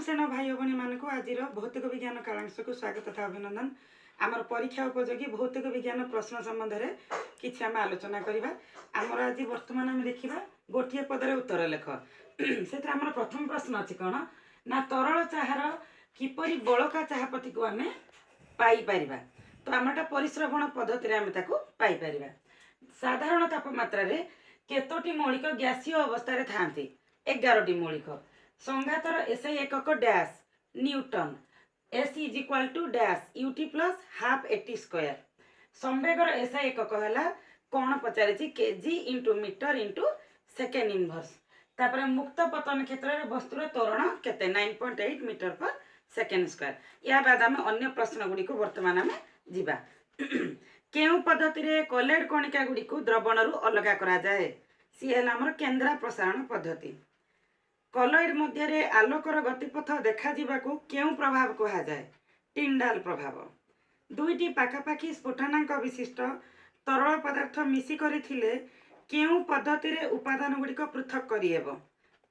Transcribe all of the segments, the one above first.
ଶ୍ରେଣୀର ଭାଇ ଓ ଭଉଣୀମାନଙ୍କୁ ଆଜିର ଭୌତିକ ବିଜ୍ଞାନ କାଳାଂଶକୁ ସ୍ୱାଗତ ତଥା ଅଭିନନ୍ଦନ। ଆମର ପରୀକ୍ଷା ଉପଯୋଗୀ ଭୌତିକ ବିଜ୍ଞାନ ପ୍ରଶ୍ନ ସମ୍ବନ୍ଧରେ କିଛି ଆମେ ଆଲୋଚନା କରିବା। ଆମର ଆଜି ବର୍ତ୍ତମାନ ଆମେ ଦେଖିବା ଗୋଟିଏ ପଦରେ ଉତ୍ତର ଲେଖ। ସେଥିରେ ଆମର ପ୍ରଥମ ପ୍ରଶ୍ନ ଅଛି କ'ଣ ନା, ତରଳ ଚାହାର କିପରି ବଳକା ଚାହାପତିକୁ ଆମେ ପାଇପାରିବା? ତ ଆମର ଏଟା ପରିସ୍ରବଣ ପଦ୍ଧତିରେ ଆମେ ତାକୁ ପାଇପାରିବା। ସାଧାରଣ ତାପମାତ୍ରାରେ କେତୋଟି ମୌଳିକ ଗ୍ୟାସୀୟ ଅବସ୍ଥାରେ ଥାଆନ୍ତି? 11ଟି ମୌଳିକ। ସଂଘାତର ଏସ୍ଆଇ ଏକକ dash newton. S is equal to dash UT plus half AT square. ସମ୍ବେଗର SI ଏକକ ହେଲା କ'ଣ ପଚାରିଛି? KG into metre into second inverse. ତାପରେ ମୁକ୍ତ ପତନ କ୍ଷେତ୍ରରେ ବସ୍ତୁର ତ୍ୱରଣ କେତେ? 9.8 ମିଟର ପର ସେକେଣ୍ଡ ସ୍କୋୟାର। ଏହା ବାଦ ଆମେ ଅନ୍ୟ ପ୍ରଶ୍ନ ଗୁଡ଼ିକୁ ବର୍ତ୍ତମାନ ଆମେ ଯିବା। କେଉଁ ପଦ୍ଧତିରେ କଲେଡ୍ କଣିକା ଗୁଡ଼ିକୁ ଦ୍ରବଣରୁ ଅଲଗା କରାଯାଏ? ସିଏ ହେଲା ଆମର କେନ୍ଦ୍ରା ପ୍ରସାରଣ ପଦ୍ଧତି। କଲଏଡ୍ ମଧ୍ୟରେ ଆଲୋକର ଗତିପଥ ଦେଖାଯିବାକୁ କେଉଁ ପ୍ରଭାବ କୁହାଯାଏ? ଟିଣ୍ଡାଲ ପ୍ରଭାବ। ଦୁଇଟି ପାଖାପାଖି ସ୍ଫୁଟନାଙ୍କ ବିଶିଷ୍ଟ ତରଳ ପଦାର୍ଥ ମିଶି କରିଥିଲେ କେଉଁ ପଦ୍ଧତିରେ ଉପାଦାନ ଗୁଡ଼ିକ ପୃଥକ କରିହେବ?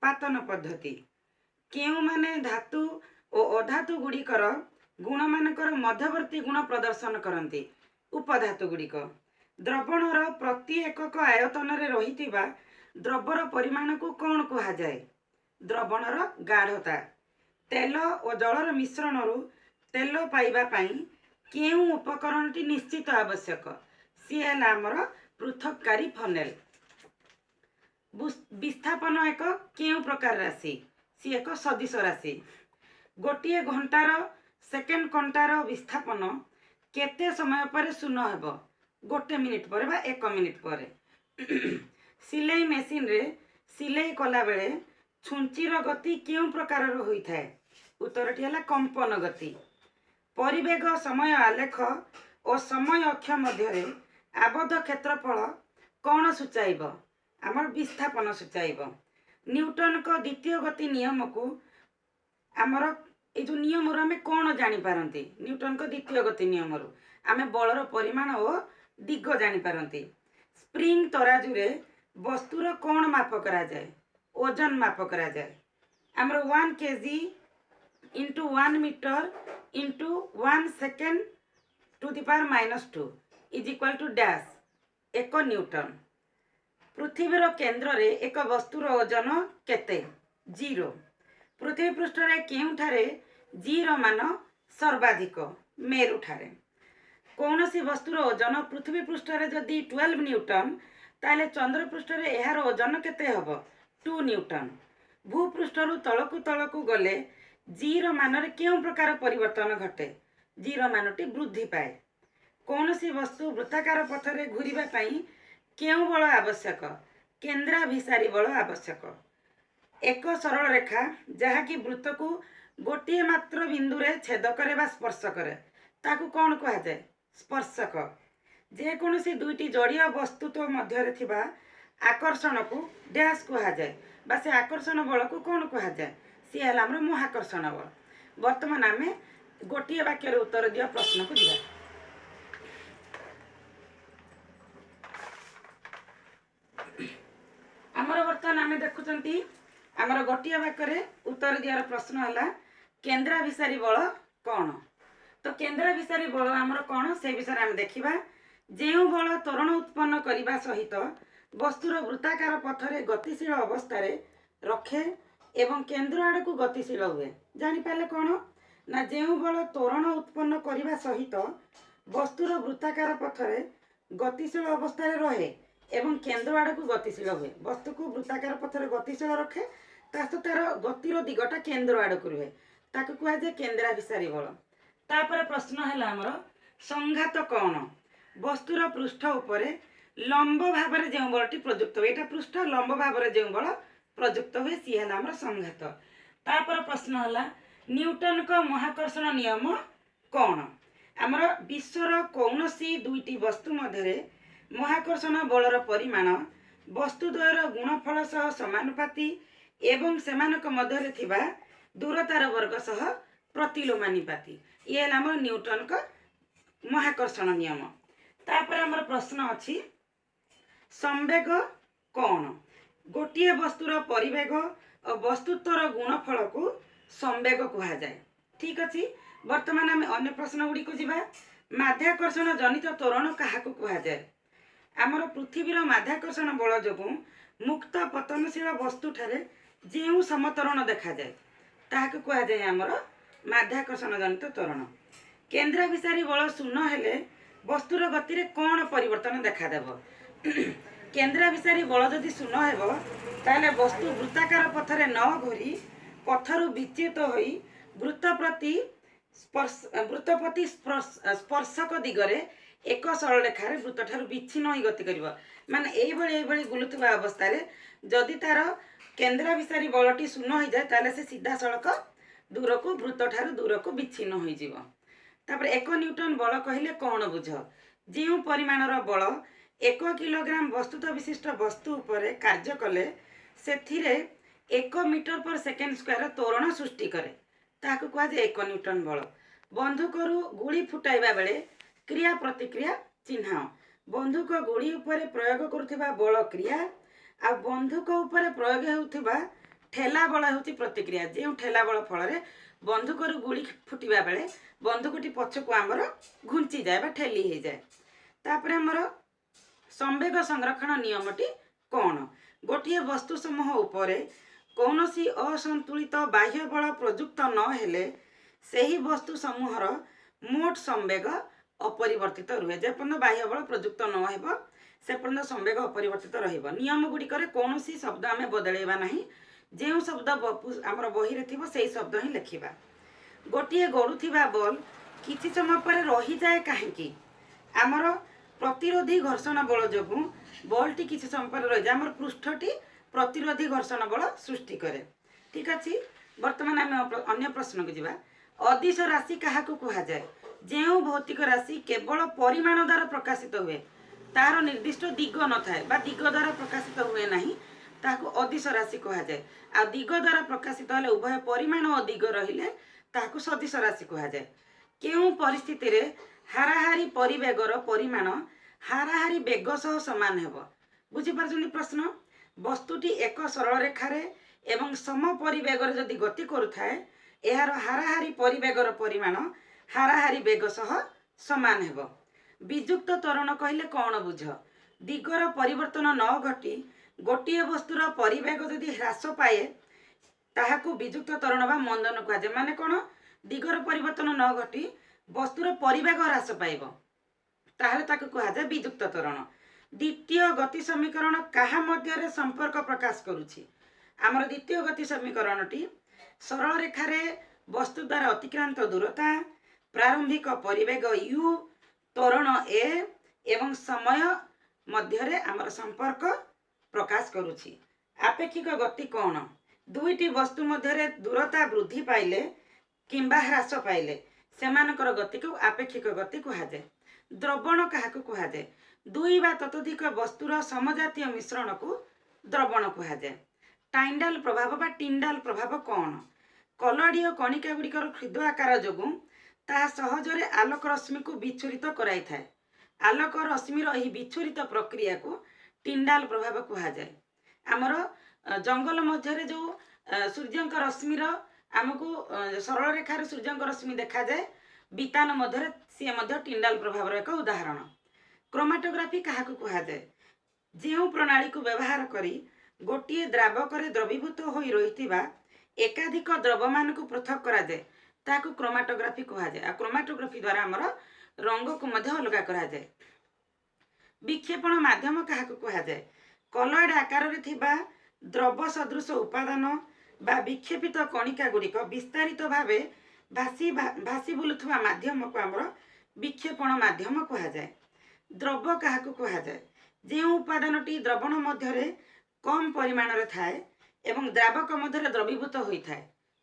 ପାତନ ପଦ୍ଧତି। କେଉଁମାନେ ଧାତୁ ଓ ଅଧାତୁ ଗୁଡ଼ିକର ଗୁଣମାନଙ୍କର ମଧ୍ୟବର୍ତ୍ତୀ ଗୁଣ ପ୍ରଦର୍ଶନ କରନ୍ତି? ଉପଧାତୁ ଗୁଡ଼ିକ। ଦ୍ରବଣର ପ୍ରତି ଏକକ ଆୟତନରେ ରହିଥିବା ଦ୍ରବର ପରିମାଣକୁ କ'ଣ କୁହାଯାଏ? ଦ୍ରବଣର ଗାଢ଼ତା। ତେଲ ଓ ଜଳର ମିଶ୍ରଣରୁ ତେଲ ପାଇବା ପାଇଁ କେଉଁ ଉପକରଣଟି ନିଶ୍ଚିତ ଆବଶ୍ୟକ? ସିଏ ହେଲା ଆମର ପୃଥକକାରୀ ଫନେଲ। ବିସ୍ଥାପନ ଏକ କେଉଁ ପ୍ରକାର ରାଶି? ସିଏ ଏକ ସଦିଶ ରାଶି। ଗୋଟିଏ ଘଣ୍ଟାର ସେକେଣ୍ଡ କଣ୍ଟାର ବିସ୍ଥାପନ କେତେ ସମୟ ପରେ ଶୂନ ହେବ? 1 ମିନିଟ୍ ପରେ ବା 1 ମିନିଟ୍ ପରେ। ସିଲେଇ ମେସିନରେ ସିଲେଇ କଲାବେଳେ ଛୁଞ୍ଚିର ଗତି କେଉଁ ପ୍ରକାରର ହୋଇଥାଏ? ଉତ୍ତରଟି ହେଲା କମ୍ପନ ଗତି। ପରିବେଗ ସମୟ ଆଲେଖ ଓ ସମୟ ଅକ୍ଷ ମଧ୍ୟରେ ଆବଦ୍ଧ କ୍ଷେତ୍ରଫଳ କ'ଣ ସୂଚାଇବ? ଆମର ବିସ୍ଥାପନ ସୂଚାଇବ। ନ୍ୟୁଟନଙ୍କ ଦ୍ୱିତୀୟ ଗତି ନିୟମକୁ ଆମର ଏଇ ଯେଉଁ ନିୟମରୁ ଆମେ କ'ଣ ଜାଣିପାରନ୍ତି? ନ୍ୟୁଟନଙ୍କ ଦ୍ୱିତୀୟ ଗତି ନିୟମରୁ ଆମେ ବଳର ପରିମାଣ ଓ ଦିଗ ଜାଣିପାରନ୍ତି। ସ୍ପ୍ରିଙ୍ଗ ତରାଜୁରେ ବସ୍ତୁର କ'ଣ ମାପ କରାଯାଏ? ଓଜନ ମାପ କରାଯାଏ। ଆମର 1 KG into 1 metre into 1 second to the power minus 2 is equal to dash 1 newton. ପୃଥିବୀର କେନ୍ଦ୍ରରେ ଏକ ବସ୍ତୁର ଓଜନ କେତେ? 0। ପୃଥିବୀ ପୃଷ୍ଠରେ କେଉଁଠାରେ ଜିର ମାନ ସର୍ବାଧିକ? ମେରୁଠାରେ। କୌଣସି ବସ୍ତୁର ଓଜନ ପୃଥିବୀ ପୃଷ୍ଠରେ ଯଦି 12 ନ୍ୟୁଟନ, ତାହେଲେ ଚନ୍ଦ୍ରପୃଷ୍ଠରେ ଏହାର ଓଜନ କେତେ ହେବ? 2 ନ୍ୟୁଟନ। ଭୂପୃଷ୍ଠରୁ ତଳକୁ ତଳକୁ ଗଲେ ଜିର ମାନରେ କେଉଁ ପ୍ରକାର ପରିବର୍ତ୍ତନ ଘଟେ? ଜିର ମାନଟି ବୃଦ୍ଧି ପାଏ। କୌଣସି ବସ୍ତୁ ବୃତ୍ତାକାର ପଥରେ ଘୁରିବା ପାଇଁ କେଉଁ ବଳ ଆବଶ୍ୟକ? କେନ୍ଦ୍ରାଭିସାରୀ ବଳ ଆବଶ୍ୟକ। ଏକ ସରଳ ରେଖା ଯାହାକି ବୃତ୍ତକୁ ଗୋଟିଏ ମାତ୍ର ବିନ୍ଦୁରେ ଛେଦ କରେ ବା ସ୍ପର୍ଶ କରେ, ତାକୁ କ'ଣ କୁହାଯାଏ? ସ୍ପର୍ଶକ। ଯେକୌଣସି ଦୁଇଟି ଜଡ଼ୀୟ ବସ୍ତୁତ୍ୱ ମଧ୍ୟରେ ଥିବା ଆକର୍ଷଣକୁ ଡ୍ୟାସ୍ କୁହାଯାଏ ବା ସେ ଆକର୍ଷଣ ବଳକୁ କ'ଣ କୁହାଯାଏ? ସିଏ ହେଲା ଆମର ମହାକର୍ଷଣ ବଳ। ବର୍ତ୍ତମାନ ଆମେ ଗୋଟିଏ ବାକ୍ୟରେ ଉତ୍ତର ଦିଅ ପ୍ରଶ୍ନକୁ ଯିବା। ଆମର ବର୍ତ୍ତମାନ ଆମେ ଦେଖୁଛନ୍ତି ଆମର ଗୋଟିଏ ବାକ୍ୟରେ ଉତ୍ତର ଦିଆର ପ୍ରଶ୍ନ ହେଲା କେନ୍ଦ୍ରାଭିସାରୀ ବଳ କ'ଣ? ତ କେନ୍ଦ୍ରାଭିସାରୀ ବଳ ଆମର କ'ଣ ସେ ବିଷୟରେ ଆମେ ଦେଖିବା। ଯେଉଁ ବଳ ତ୍ୱରଣ ଉତ୍ପନ୍ନ କରିବା ସହିତ ବସ୍ତୁର ବୃତ୍ତାକାର ପଥରେ ଗତିଶୀଳ ଅବସ୍ଥାରେ ରଖେ ଏବଂ କେନ୍ଦ୍ର ଆଡ଼କୁ ଗତିଶୀଳ ହୁଏ। ଜାଣିପାରିଲେ କ'ଣ ନା, ଯେଉଁ ବଳ ତ୍ୱରଣ ଉତ୍ପନ୍ନ କରିବା ସହିତ ବସ୍ତୁର ବୃତ୍ତାକାର ପଥରେ ଗତିଶୀଳ ଅବସ୍ଥାରେ ରହେ ଏବଂ କେନ୍ଦ୍ର ଆଡ଼କୁ ଗତିଶୀଳ ହୁଏ। ବସ୍ତୁକୁ ବୃତ୍ତାକାର ପଥରେ ଗତିଶୀଳ ରଖେ, ତା ସହିତ ତାର ଗତିର ଦିଗଟା କେନ୍ଦ୍ର ଆଡ଼କୁ ରୁହେ, ତାକୁ କୁହାଯାଏ କେନ୍ଦ୍ରାଭିସାରୀ ବଳ। ତାପରେ ପ୍ରଶ୍ନ ହେଲା ଆମର ସଂଘାତ କ'ଣ? ବସ୍ତୁର ପୃଷ୍ଠ ଉପରେ ଲମ୍ବ ଭାବରେ ଯେଉଁ ବଳଟି ପ୍ରଯୁକ୍ତ ହୁଏ, ଏଇଟା ପୃଷ୍ଠ ଲମ୍ବ ଭାବରେ ଯେଉଁ ବଳ ପ୍ରଯୁକ୍ତ ହୁଏ ସିଏ ହେଲା ଆମର ସଂଘାତ। ତାପରେ ପ୍ରଶ୍ନ ହେଲା ନ୍ୟୁଟନଙ୍କ ମହାକର୍ଷଣ ନିୟମ କ'ଣ? ଆମର ବିଶ୍ୱର କୌଣସି ଦୁଇଟି ବସ୍ତୁ ମଧ୍ୟରେ ମହାକର୍ଷଣ ବଳର ପରିମାଣ ବସ୍ତୁଦ୍ୱୟର ଗୁଣଫଳ ସହ ସମାନୁପାତୀ ଏବଂ ସେମାନଙ୍କ ମଧ୍ୟରେ ଥିବା ଦୂରତାର ବର୍ଗ ସହ ପ୍ରତିଲୋମାନୁପାତୀ। ଇଏ ହେଲା ଆମର ନ୍ୟୁଟନଙ୍କ ମହାକର୍ଷଣ ନିୟମ। ତାପରେ ଆମର ପ୍ରଶ୍ନ ଅଛି ସମ୍ବେଗ କ'ଣ? ଗୋଟିଏ ବସ୍ତୁର ପରିବେଗ ଓ ବସ୍ତୁତ୍ୱର ଗୁଣଫଳକୁ ସମ୍ବେଗ କୁହାଯାଏ। ଠିକ୍ ଅଛି, ବର୍ତ୍ତମାନ ଆମେ ଅନ୍ୟ ପ୍ରଶ୍ନ ଗୁଡ଼ିକୁ ଯିବା। ମାଧ୍ୟାକର୍ଷଣ ଜନିତ ତ୍ୱରଣ କାହାକୁ କୁହାଯାଏ? ଆମର ପୃଥିବୀର ମାଧ୍ୟାକର୍ଷଣ ବଳ ଯୋଗୁଁ ମୁକ୍ତ ପତନଶୀଳ ବସ୍ତୁଠାରେ ଯେଉଁ ସମତ୍ୱରଣ ଦେଖାଯାଏ, ତାହାକୁ କୁହାଯାଏ ଆମର ମାଧ୍ୟାକର୍ଷଣ ଜନିତ ତ୍ୱରଣ। କେନ୍ଦ୍ରାଭିସାରୀ ବଳ ଶୂନ ହେଲେ ବସ୍ତୁର ଗତିରେ କ'ଣ ପରିବର୍ତ୍ତନ ଦେଖାଦେବ? କେନ୍ଦ୍ରାଭିସାରୀ ବଳ ଯଦି ଶୂନ ହେବ, ତାହେଲେ ବସ୍ତୁ ବୃତ୍ତାକାର ପଥରେ ନ ଘୂରି ପଥରୁ ବିଚ୍ୟୁତ ହୋଇ ବୃତ୍ତ ପ୍ରତି ସ୍ପର୍ଶକ ଦିଗରେ ଏକ ସରଳରେଖାରେ ବୃତ୍ତଠାରୁ ବିଚ୍ଛିନ୍ନ ହୋଇ ଗତି କରିବ। ମାନେ ଏଇଭଳି ଏଇଭଳି ବୁଲୁଥିବା ଅବସ୍ଥାରେ ଯଦି ତାର କେନ୍ଦ୍ରାଭିସାରୀ ବଳଟି ଶୂନ ହୋଇଯାଏ, ତାହେଲେ ସେ ସିଧାସଳଖ ଦୂରକୁ, ବୃତ୍ତଠାରୁ ଦୂରକୁ ବିଚ୍ଛିନ୍ନ ହୋଇଯିବ। ତାପରେ, 1 ନ୍ୟୁଟନ ବଳ କହିଲେ କ'ଣ ବୁଝ? ଯେଉଁ ପରିମାଣର ବଳ 1 କିଲୋଗ୍ରାମ ବସ୍ତୁତ୍ୱ ବିଶିଷ୍ଟ ବସ୍ତୁ ଉପରେ କାର୍ଯ୍ୟ କଲେ ସେଥିରେ 1 ମିଟର ପର ସେକେଣ୍ଡ ସ୍କୋୟାର ତ୍ୱରଣ ସୃଷ୍ଟି କରେ, ତାହାକୁ କୁହାଯାଏ 1 ନ୍ୟୁଟନ ବଳ। ବନ୍ଧୁକରୁ ଗୁଳି ଫୁଟାଇବା ବେଳେ କ୍ରିୟା ପ୍ରତିକ୍ରିୟା ଚିହ୍ନାଅ। ବନ୍ଧୁକ ଗୁଳି ଉପରେ ପ୍ରୟୋଗ କରୁଥିବା ବଳ କ୍ରିୟା, ଆଉ ବନ୍ଧୁକ ଉପରେ ପ୍ରୟୋଗ ହେଉଥିବା ଠେଲା ବଳ ହେଉଛି ପ୍ରତିକ୍ରିୟା, ଯେଉଁ ଠେଲା ବଳ ଫଳରେ ବନ୍ଧୁକରୁ ଗୁଳି ଫୁଟିବା ବେଳେ ବନ୍ଧୁକଟି ପଛକୁ ଆମର ଘୁଞ୍ଚିଯାଏ ବା ଠେଲି ହେଇଯାଏ। ତାପରେ ଆମର ସମ୍ବେଗ ସଂରକ୍ଷଣ ନିୟମଟି କ'ଣ? ଗୋଟିଏ ବସ୍ତୁ ସମୂହ ଉପରେ କୌଣସି ଅସନ୍ତୁଳିତ ବାହ୍ୟ ବଳ ପ୍ରଯୁକ୍ତ ନହେଲେ ସେହି ବସ୍ତୁ ସମୂହର ମୋଟ ସମ୍ବେଗ ଅପରିବର୍ତ୍ତିତ ରୁହେ। ଯେପର୍ଯ୍ୟନ୍ତ ବାହ୍ୟ ବଳ ପ୍ରଯୁକ୍ତ ନ ହେବ, ସେ ପର୍ଯ୍ୟନ୍ତ ସମ୍ବେଗ ଅପରିବର୍ତ୍ତିତ ରହିବ। ନିୟମ ଗୁଡ଼ିକରେ କୌଣସି ଶବ୍ଦ ଆମେ ବଦଳେଇବା ନାହିଁ। ଯେଉଁ ଶବ୍ଦ ଆମର ବହିରେ ଥିବ, ସେଇ ଶବ୍ଦ ହିଁ ଲେଖିବା। ଗୋଟିଏ ଗଡ଼ୁଥିବା ବଲ୍ କିଛି ସମୟ ପରେ ରହିଯାଏ କାହିଁକି? ଆମର ପ୍ରତିରୋଧୀ ଘର୍ଷଣ ବଳ ଯୋଗୁଁ ବଲ୍ଟି କିଛି ସମୟ ପରେ ରହିଯାଏ। ଆମର ପୃଷ୍ଠଟି ପ୍ରତିରୋଧୀ ଘର୍ଷଣ ବଳ ସୃଷ୍ଟି କରେ। ଠିକ୍ ଅଛି, ବର୍ତ୍ତମାନ ଆମେ ଅନ୍ୟ ପ୍ରଶ୍ନକୁ ଯିବା। ଅଦିଶ ରାଶି କାହାକୁ କୁହାଯାଏ? ଯେଉଁ ଭୌତିକ ରାଶି କେବଳ ପରିମାଣ ଦ୍ୱାରା ପ୍ରକାଶିତ ହୁଏ, ତାହାର ନିର୍ଦ୍ଦିଷ୍ଟ ଦିଗ ନଥାଏ ବା ଦିଗ ଦ୍ୱାରା ପ୍ରକାଶିତ ହୁଏ ନାହିଁ, ତାହାକୁ ଅଦିଶ ରାଶି କୁହାଯାଏ। ଆଉ ଦିଗ ଦ୍ୱାରା ପ୍ରକାଶିତ ହେଲେ, ଉଭୟ ପରିମାଣ ଓ ଦିଗ ରହିଲେ ତାହାକୁ ସଦିଶ ରାଶି କୁହାଯାଏ। କେଉଁ ପରିସ୍ଥିତିରେ ହାରାହାରି ପରିବେଗର ପରିମାଣ ହାରାହାରି ବେଗ ସହ ସମାନ ହେବ? ବୁଝିପାରୁଛନ୍ତି ପ୍ରଶ୍ନ? ବସ୍ତୁଟି ଏକ ସରଳ ରେଖାରେ ଏବଂ ସମ ପରିବେଗରେ ଯଦି ଗତି କରୁଥାଏ, ଏହାର ହାରାହାରି ପରିବେଗର ପରିମାଣ ହାରାହାରି ବେଗ ସହ ସମାନ ହେବ। ବିଯୁକ୍ତ ତ୍ୱରଣ କହିଲେ କ'ଣ ବୁଝ? ଦିଗର ପରିବର୍ତ୍ତନ ନ ଘଟି ଗୋଟିଏ ବସ୍ତୁର ପରିବେଗ ଯଦି ହ୍ରାସ ପାଏ, ତାହାକୁ ବିଯୁକ୍ତ ତ୍ୱରଣ ବା ମନ୍ଦନ କୁହାଯାଏ। ମାନେ କ'ଣ? ଦିଗର ପରିବର୍ତ୍ତନ ନ ଘଟି ବସ୍ତୁର ପରିବେଗ ହ୍ରାସ ପାଇବ, ତାହେଲେ ତାକୁ କୁହାଯାଏ ବିଯୁକ୍ତ ତ୍ୱରଣ। ଦ୍ୱିତୀୟ ଗତି ସମୀକରଣ କାହା ମଧ୍ୟରେ ସମ୍ପର୍କ ପ୍ରକାଶ କରୁଛି? ଆମର ଦ୍ୱିତୀୟ ଗତି ସମୀକରଣଟି ସରଳ ରେଖାରେ ବସ୍ତୁ ଦ୍ୱାରା ଅତିକ୍ରାନ୍ତ ଦୂରତା, ପ୍ରାରମ୍ଭିକ ପରିବେଗ you, ତ୍ୱରଣ ଏ ଏବଂ ସମୟ ମଧ୍ୟରେ ଆମର ସମ୍ପର୍କ ପ୍ରକାଶ କରୁଛି। ଆପେକ୍ଷିକ ଗତି କ'ଣ? ଦୁଇଟି ବସ୍ତୁ ମଧ୍ୟରେ ଦୂରତା ବୃଦ୍ଧି ପାଇଲେ କିମ୍ବା ହ୍ରାସ ପାଇଲେ ସେମାନଙ୍କର ଗତିକୁ ଆପେକ୍ଷିକ ଗତି କୁହାଯାଏ। ଦ୍ରବଣ କାହାକୁ କୁହାଯାଏ? ଦୁଇ ବା ତତୋଧିକ ବସ୍ତୁର ସମଜାତୀୟ ମିଶ୍ରଣକୁ ଦ୍ରବଣ କୁହାଯାଏ। ଟାଇଣ୍ଡାଲ ପ୍ରଭାବ ବା ଟିଣ୍ଡାଲ ପ୍ରଭାବ କ'ଣ? କଲଏଡୀୟ କଣିକା ଗୁଡ଼ିକର କ୍ଷୁଦ୍ର ଆକାର ଯୋଗୁଁ ତାହା ସହଜରେ ଆଲୋକ ରଶ୍ମିକୁ ବିଚ୍ଛୁରିତ କରାଇଥାଏ। ଆଲୋକ ରଶ୍ମିର ଏହି ବିଚ୍ଛୁରିତ ପ୍ରକ୍ରିୟାକୁ ଟିଣ୍ଡାଲ ପ୍ରଭାବ କୁହାଯାଏ। ଆମର ଜଙ୍ଗଲ ମଧ୍ୟରେ ଯେଉଁ ସୂର୍ଯ୍ୟଙ୍କ ରଶ୍ମିର ଆମକୁ ସରଳ ରେଖାରେ ସୂର୍ଯ୍ୟଙ୍କ ରଶ୍ମି ଦେଖାଯାଏ ବିତାନ ମଧ୍ୟରେ, ସିଏ ମଧ୍ୟ ଟିଣ୍ଡାଲ ପ୍ରଭାବର ଏକ ଉଦାହରଣ। କ୍ରୋମାଟୋଗ୍ରାଫି କାହାକୁ କୁହାଯାଏ? ଯେଉଁ ପ୍ରଣାଳୀକୁ ବ୍ୟବହାର କରି ଗୋଟିଏ ଦ୍ରାବକରେ ଦ୍ରବୀଭୂତ ହୋଇ ରହିଥିବା ଏକାଧିକ ଦ୍ରବମାନଙ୍କୁ ପୃଥକ କରାଯାଏ, ତାହାକୁ କ୍ରୋମାଟୋଗ୍ରାଫି କୁହାଯାଏ। ଆଉ କ୍ରୋମାଟୋଗ୍ରାଫି ଦ୍ୱାରା ଆମର ରଙ୍ଗକୁ ମଧ୍ୟ ଅଲଗା କରାଯାଏ। ବିକ୍ଷେପଣ ମାଧ୍ୟମ କାହାକୁ କୁହାଯାଏ? କଲଏଡ ଆକାରରେ ଥିବା ଦ୍ରବ ସଦୃଶ ଉପାଦାନ ବା ବିକ୍ଷେପିତ କଣିକା ଗୁଡ଼ିକ ବିସ୍ତାରିତ ଭାବେ ଭାସି ଭାସି ବୁଲୁଥିବା ମାଧ୍ୟମକୁ ଆମର ବିକ୍ଷେପଣ ମାଧ୍ୟମ କୁହାଯାଏ। ଦ୍ରବ କାହାକୁ କୁହାଯାଏ? ଯେଉଁ ଉପାଦାନଟି ଦ୍ରବଣ ମଧ୍ୟରେ କମ୍ ପରିମାଣରେ ଥାଏ ଏବଂ ଦ୍ରାବକ ମଧ୍ୟରେ ଦ୍ରବୀଭୂତ ହୋଇଥାଏ,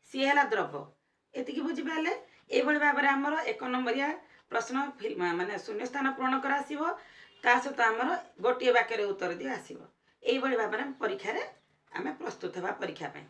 ସିଏ ହେଲା ଦ୍ରବ। ଏତିକି ବୁଝିପାରିଲେ? ଏଇଭଳି ଭାବରେ ଆମର 1 ନମ୍ବରିଆ ପ୍ରଶ୍ନ ମାନେ ଶୂନ୍ୟସ୍ଥାନ ପୂରଣ କରାସିବ, ତା ସହିତ ଆମର ଗୋଟିଏ ବାକ୍ୟରେ ଉତ୍ତର ଦିଅ ଆସିବ। ଏଇଭଳି ଭାବରେ ଆମେ ପରୀକ୍ଷାରେ ଆମେ ପ୍ରସ୍ତୁତ ହେବା ପରୀକ୍ଷା ପାଇଁ।